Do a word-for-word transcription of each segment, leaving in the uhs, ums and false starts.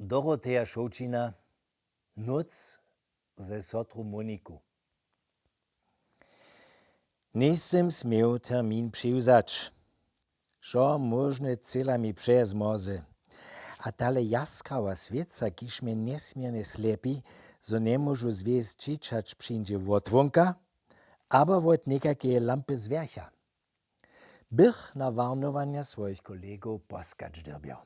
Doroteja Šołćina. Nóc ze sotru Moniku. Njejsym směł termin přiwzać. Wšo móžne cela mi přezmorze. A tale jaskrawa swěca, kiž mje njesměrnje slepi, zo njemóžu zwěsćić, hač přińdźe wotwonka abo wot někajkeje lampy zwjercha. Bych na warnowanja swojich kolegow poskać dyrbjał.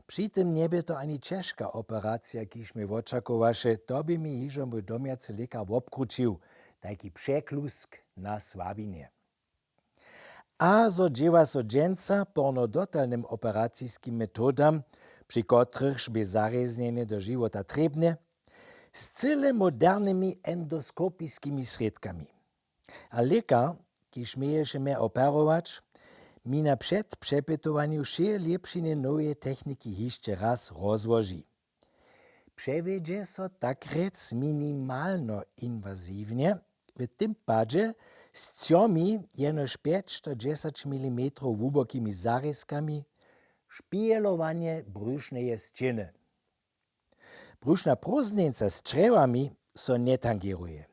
Při tym njebě to ani ćežka operacija, kiž mje wočakowaše, to bě mi hižo mój domjacy lěkar wobkrućił, tajki překlusk na słabinje. A zo dźěła so dźensa porno dotalnym operaciskim metodam, při kotrychž bě zarěznjenje do žiwota trěbne, z cyle modernymi endoskopiskimi srědkami. A lěkar, kiž měješe mje operować, mi na předpřepytowanju wšě lěpšiny noweje techniki hišće raz rozłoži. Přewjedźe so tak rjec minimalno inwaziwnje, w tym padźe z třomi jenož pjećstodźesać milimetrow hłubokimi zarězkami špihelowanje brušneje sćěny. Brušna prózdnjeńca z črjewami so njetangeruje.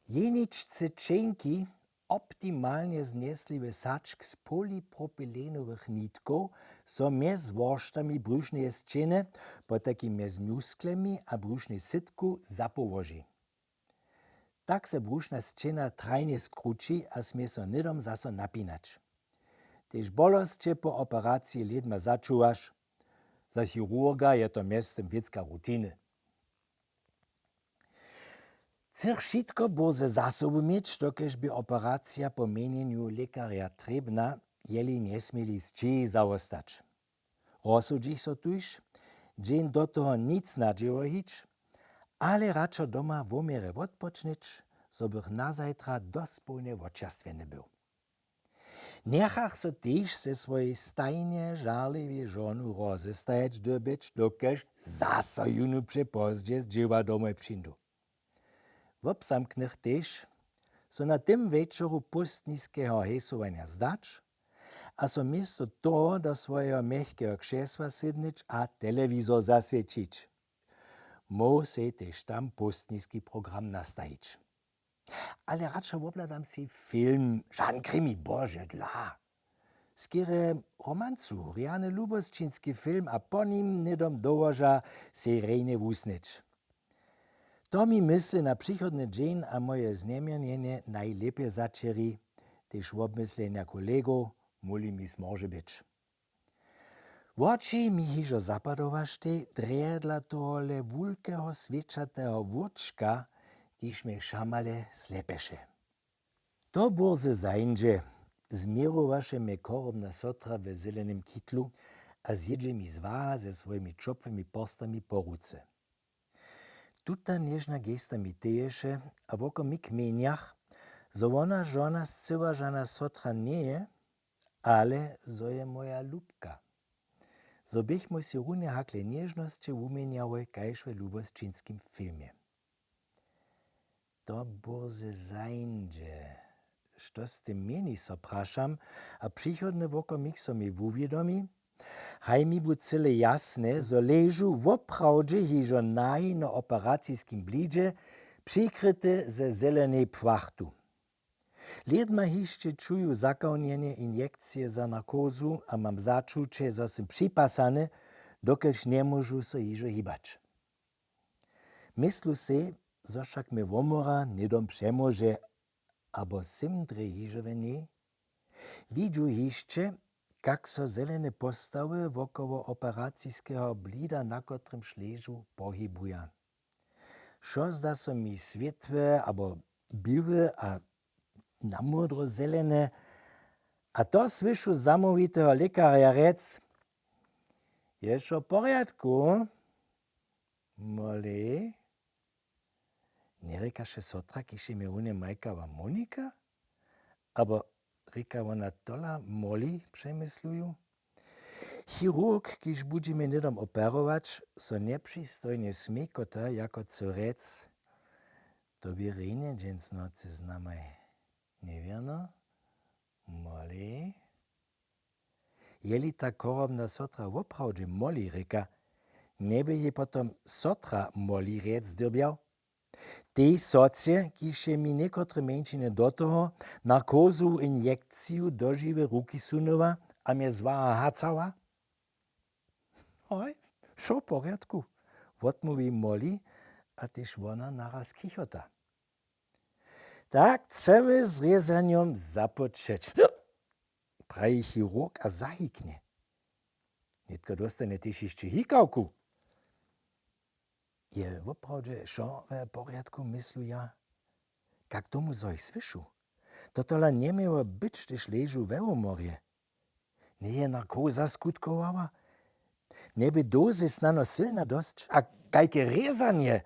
Jeničce ćeńki, optimalnje znjesliwy sačk z polypropylenowych nitkow so mjez worštami brušneje sćěny, potajkim mjez musklemi a brušnej sytku zapołoži. Tak so brušna sćěna trajnje skrući a smě so hnydom zaso napinać. Tež bolosće po operaciji lědma začuwaš. Za chirurga je to mjeztym wěcka rutiny. Chcych wšitko bórze za sobu měć, dokelž bě operacija po měnjenju lěkarja trěbna, jeli njesměli sćěhi zawostać. Rozsudźich so tuž, dźeń do toho nic nadźěło hić, ale radšo doma wo měrje wotpočnyć, zo bych nazajtra dospołnje wočerstwjeny był. Njechach so tež ze swojej stajnje žarliwej žonu rozestajeć dyrbjeć, dokelž zaso jónu přepozdźe z dźěła domoj přińdu. Wobzamknych tež, so na tym wječoru póstniskeho hejsowanja zdać a so město toho do swojeho mjechkeho křesła sydnyć a telewizor zaswěćić. Móhł sej tež tam póstniski program nastajić. Ale radšo wobhladam sej film, žan krimi, bože dla. Skerje romancu, rjany lubosćinski film a po nim hnydom do łoža sej rjenje wusnyć. To mi mysle na přichodny dźeń a moje znjeměrnjenje najlěpje zaćěri, tež wobmyslenja kolegow móhli mi zmorže być. Woči mi hižo zapadowaštej drje dla tohole wulkeho swěćateho wóčka, kiž mje wšamale slepeše. To bórze zańdźe, změrowaše mje chorobna sotra we zelenym kitlu a zjědźe mi z waha ze swojimi ćopłymi porstami po ruce. Tuta něžna gesta mi teješe a wokomik měnjach, zo wona žona scyła žana sotra njeje, ale zo je moja lubka. Zo běchmoj sej runje hakle něžnosće wuměnjałoj kaž we lubosćinskim filmje. To bórze zańdźe. Što z tym měni, so prašam, a přichodny wokomik so mi wuwědomi, haj mi bu cyle jasne, zo ležu woprawdźe hižo nahi na operaciskim blidźe, přikryte ze zelenej płachtu. Lědma hišće čuju zakawnjenje injekcije za narkozu a mam začuće, zo sym připasany, dokelž njemóžu so hižo hibać. Myslu sej, zo wšak mje womora hnydom přemóže, abo sym drje hižo we njej. Widźu hišće, kak so zelene postawy wokoło operaciskeho blida, na kotrymž ležu, pohibuja. Wšo zda so mi swětłe abo běłe a namódrozelene. A to słyšu zamołwiteho lěkarja rjec: „Je wšo w porjadku, Molly?“ Njerěkaše sotra, kiž je mje runje majkała, Monika? Abo rěka wona tola Molly, přemysluju. Chirurg, kiž budźe mje hnydom operować, so njepřistojnje smjekota, jako chce rjec: „To bě rjenje dźens nocy z namaj. Njewěrno, Molly?“ Jeli ta chorobna sotra woprawdźe Molly rěka, njeby jej potom sotra Molly rjec dyrbjał? Tej sotře, kiž je mi někotre mjeńšiny do toho narkozowu injekciju do žiwe ruki sunyła a mje z waha hacała? Hoj, wšo w porjadku, wotmołwi Molly, a tež wona naraz chichota. Tak chcemy z rězanjom započeć, praji chirurg a zahiknje. Nětko dóstanje tež hišće hikawku. Je woprawdźe wšo w porjadku, myslu ja. Kak tomu, zo jich słyšu? To tola njeměło być, hdyž ležu we wumorje. Njeje narkoza skutkowała? Njeby dozy snano sylna dosć? A kajke rězanje?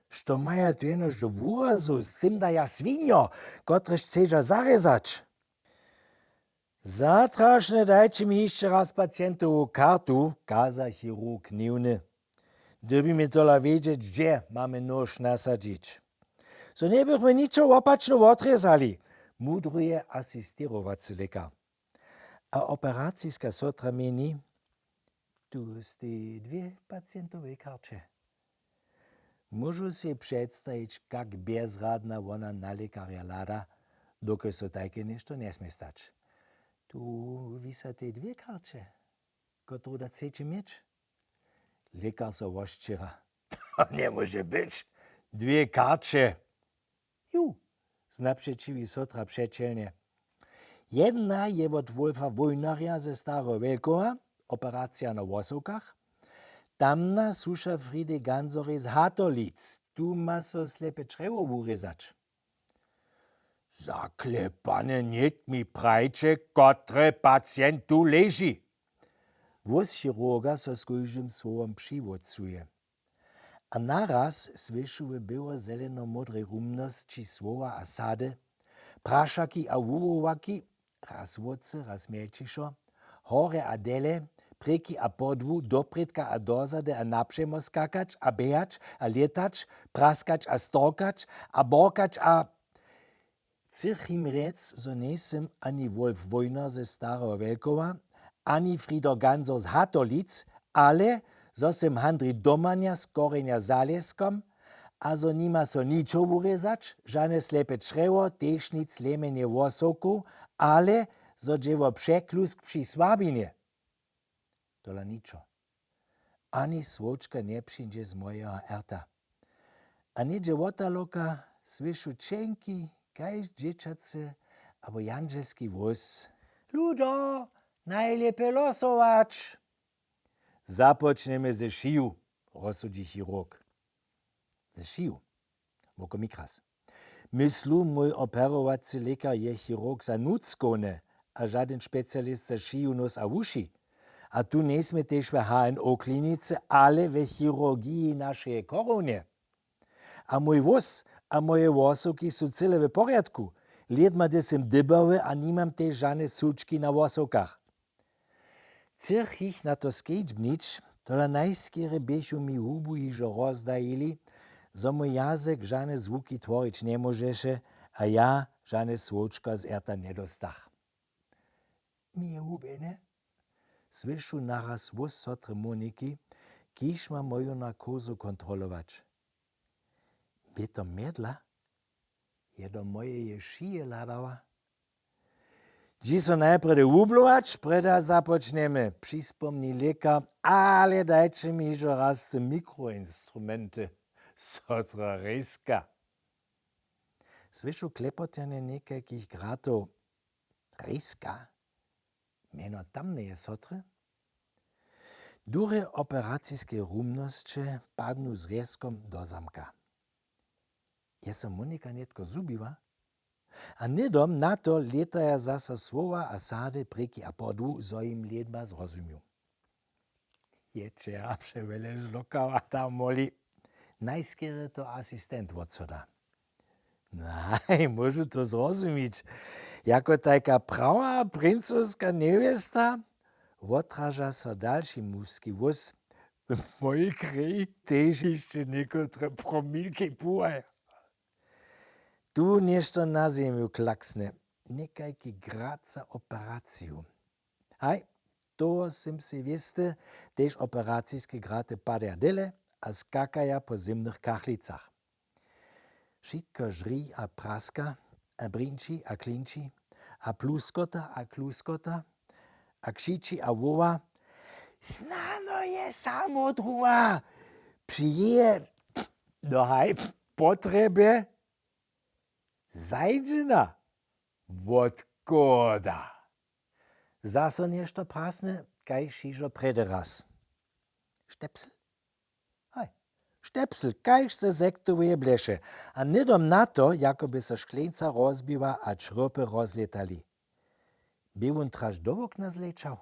Što maja tu jenož do wurazu, sym da ja swinjo, kotrež chcedźa zarězać? Zatrašnje, dajće mi hišće raz pacientowu kartu, kaza chirurg hněwny. Dyrbimy tola wědźeć, hdźe mamy nóž nasadźić. Zo njebychmy ničo wopačne wotrězali, mudruje asistěrowacy lěkar. A operaciska sotra měni: Tu stej dwě pacientowej karće. Móžu sej předstajić, kak bjezradna wona na lěkarja hlada, dokelž so tajke něšto njesmě stać. Tu wisatej dwě karće. Kotruda chceće měć? Lěkar so wošćěra: To njemóže być. Dwě karće. Ju, znapřećiwi sotra přećelnje. Jedna je wot Wolfa Wójnarja ze Stareho Wjelkowa, operacija na włosowkach. Tamna słuša Fridy Ganzorej z Hatolic. Tu ma so slepe črjewo wurězać. Zaklepane, nětk mi prajće, kotre pacient tu leži. Włós chirurga so z kóždym słowom přiwótřuje. A naraz słyšu w běło-zeleno-módrej rumnosći słowa a sady, prašaki a wuwołaki, raz wótře, raz mjelčišo, horje a dele, prěki a podłu, doprědka a dozady a napřemo skakać a běhać a lětać, praskać a storkać a borkać a Chcych jim rjec, zo njejsym ani Wolf Wójnar ze Stareho Wjelkowa, ani Frido Ganzor z Hatolic, ale zo sym Handrij Domanja z Korjenja za Lěskom a zo nima so ničo wurězać, žane slepe črjewo, tež nic lejmjenje włosowkow, ale zo dźe wo překlusk při słabinje. Tola ničo. Ani słowčka njepřińdźe z mojeho erta. A něhdźe wotdaloka słyšu ćenki, kaž dźěćacy abo jandźelski hłós: Ludo, najlěpje losować! Započnjemy ze šiju, rozsudźi chirurg. Ze šiju. Woko mi kras. Myslu, mój operowacy lěkar je chirurg za nutřkowne a žadyn specialist za šiju, nos a wuši. A tu njejsmy tež w H N O klinicy, ale we chirurgiji našeje chorownje. A mój wós a moje włosowki su cyle w porjadku. Lědma hdy sym dybawy a nimam tež žane sučki na włosowkach. Chcych jich na to skedźbnić, tola najskerje běchu mi hubu hižo rozdajili, zo mój jazyk žane zwuki tworić njemóžeše a ja žane słowčka z erta njedostach. Mi je hubjene, słyšu naraz hłós sotry Moniki, kiž ma moju narkozu kontrolować. Bě to mjedla? Je do mojeje šije hladała. Dźi so najprjedy wublować, prjedy započnjemy, přispomni lěkar, ale dajće mi hižo raz te mikroinstrumenty. Sotra rejska. Słyšu klepotanje někajkich gratow. Rejska? Mjeno tamneje sotry? Durje operaciskeje rumnosće padnu z wrjeskom do zamka. Je so Monika nětko zhubiła? A hnydom na to lětaja zaso słowa a sady prěki a podłu, zo jim lědma zrozumju. Je wčera přewjele žlokała ta Molly. Najskerje to asistent wotsoda. Naj, móžu to zrozumić. Jako tajka prawa princowska njewjesta wotraža so dalši mužski hłós. W mojej kreji tež hišće někotre promilki puhaja. Tu něšto na zemju klaksne. Někajki grad za operaciju. Haj, Toho sym sej wěsty, tež operaciske graty padaja dyle a skakaja po zymnych kachlicach. Wšitko žri a praska, a brinči a klinči, a pluskota a kluskota, a křiči a woła: Snano je samo druha, při jeje nohaj potrjebje zajdźena wotchoda. Zaso něšto prasny, kaž hižo prjedy raz. Štepsl. Haj, štepsl, kaž ze sektoweje bleše. A hnydom na to, jako by so škleńca rozbiła a črjopy rozlětali. Bě wón traž do wokna zlečał?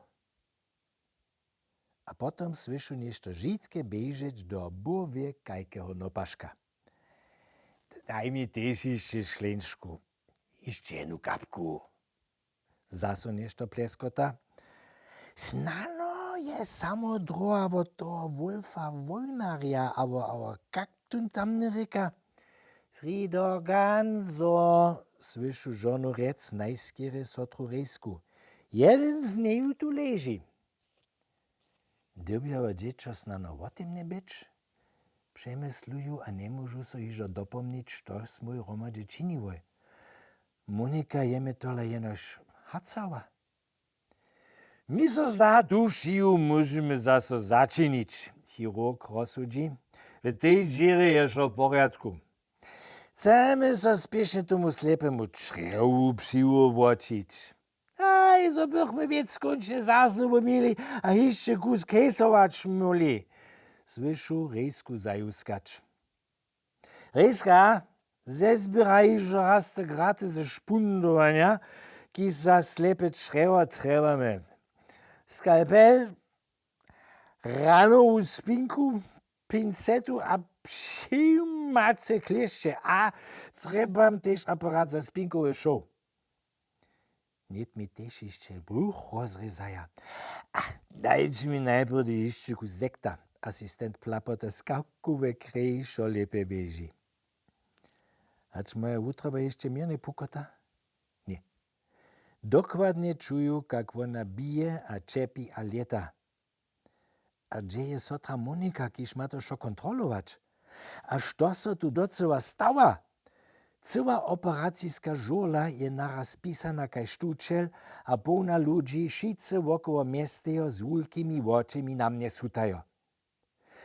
A potom słyšu něšto wšitke běžeć do bówje kajkeho nopaška. Daj mi tež hišće škleńčku, hišće jednu kapku. Zaso něšto pleskota. Snano je samo druha wot toho Wolfa Wojnarja, abo, abo kak tón tamny rěka? Frido Ganzo, słyšu žonu rjec najskerje sotru Rejsku. Jedyn z njeju tu leži. Dyrbjało dźěćo snano wotemne być? Přemysluju a njemóžu so hižo dopomnić, što smój hromadźe činiłoj. Monika je mje tola jenož hacała. Mi so za dušiju móžemy zaso začinić, chirurg rozsudźi. W tej dźěrje je wšo w porjadku. Chcemy so spěšnje tomu slepemu črjewu přiwobłočić. Haj, zo bychmy wěc skónčnje zaso wumili a hišće kus kejsować móhli, słyšu Rejsku zajuskać. Rejska, zezběraj hižo raz te graty ze špundowanja, kiž za slepe črjewo trjebamy. Skalpel, ranowu spinku, pincetu a přijimace klěšće. A trjebam tež aparat za spinkowy show. Nětk mi tež hišće bruch rozrězaja. A dajć mi najprjedy hišće kus sekta, asistent plapota skawkowe krejšo lěpje běži. Hač moja wutroba hišće měrnje pukota? Ně. Dokładnje čuju, kak wona bije a ćepi a lěta. A hdźe je sotra Monika, kiž ma to wšo kontrolować? A što so tu docyła stawa? Cyła operaciska žurla je naraz pisana kaž štućel a połna ludźi, wšitcy wokoło mjestejo z wulkimi wočemi na mnje sutajo.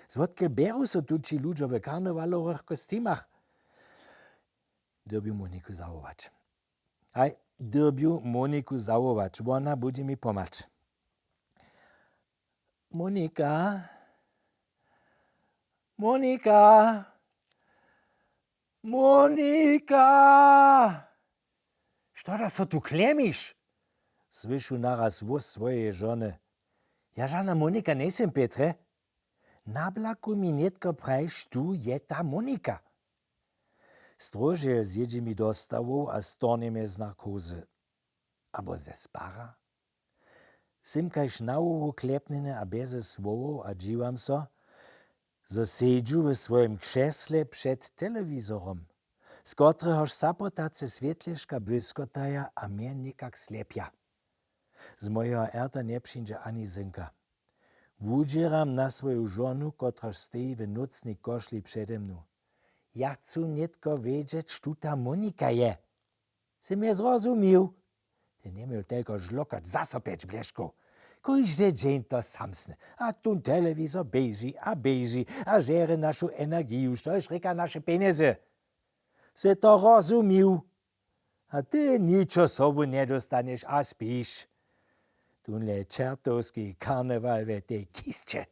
Zwotkel bjeru so tu ći ludźo w karnewalowych kostimach? Dyrbju Moniku zawołać. Haj, dyrbju Moniku zawołać, wona budźe mi pomhać. Monika? Monika? Monika! Što da so tu klemiš? Słyšu naraz hłós swojeje žony. Ja žana Monika njejsym, Pětrje. Na blaku mi nětko prajiš, tu je ta Monika. Stróžel zjědźe mi do stawow a stornje mje z narkozy. Abo ze spara? Sym kaž na hłowu klepnjeny a bjeze słowow a dźiwam so, zo sedźu w swojim křesle před telewizorom, z kotrehož sapotace swětleška błyskotaja a mje někak slepja. Z mojeho erta njepřińdźe ani zynka. Wudźěram na swoju žonu, kotraž steji w nótnej košli přede mnu. Ja chcu nětko wědźeć, štó ta Monika je. Sy mje zrozumił? Ty njeměł telko žlokać zaso pjeć bleškow. Kóždy dźeń to samsne. A tón telewizor běži a běži a žere našu energiju, štož rěka naše pjenjezy. Sy to rozumił? A ty ničo sobu njedostanješ a spiš. Tónle čertowski karnewal w tej kisće.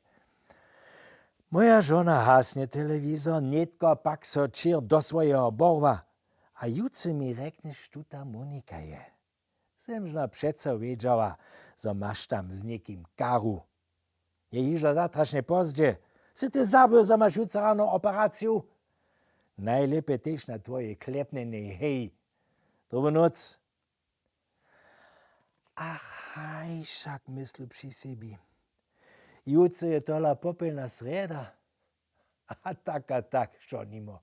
Moja žona hasnje telewizor, nětko pak so ćěr do swojeho borła. A jutře mi rjeknješ, štó ta Monika je. Sym žno přeco wědźała, zo maš tam z někim karu. Je hižo zatrašnje pozdźe. Sy ty zabył, zo maš jutře rano operaciju? Najlěpje tež na twojej klepnjenej, hej. Dobu nóc. Ach, haj, wšak myslu při sebi. Jutře je tola popjelna srjeda. A tak a tak, što nimo.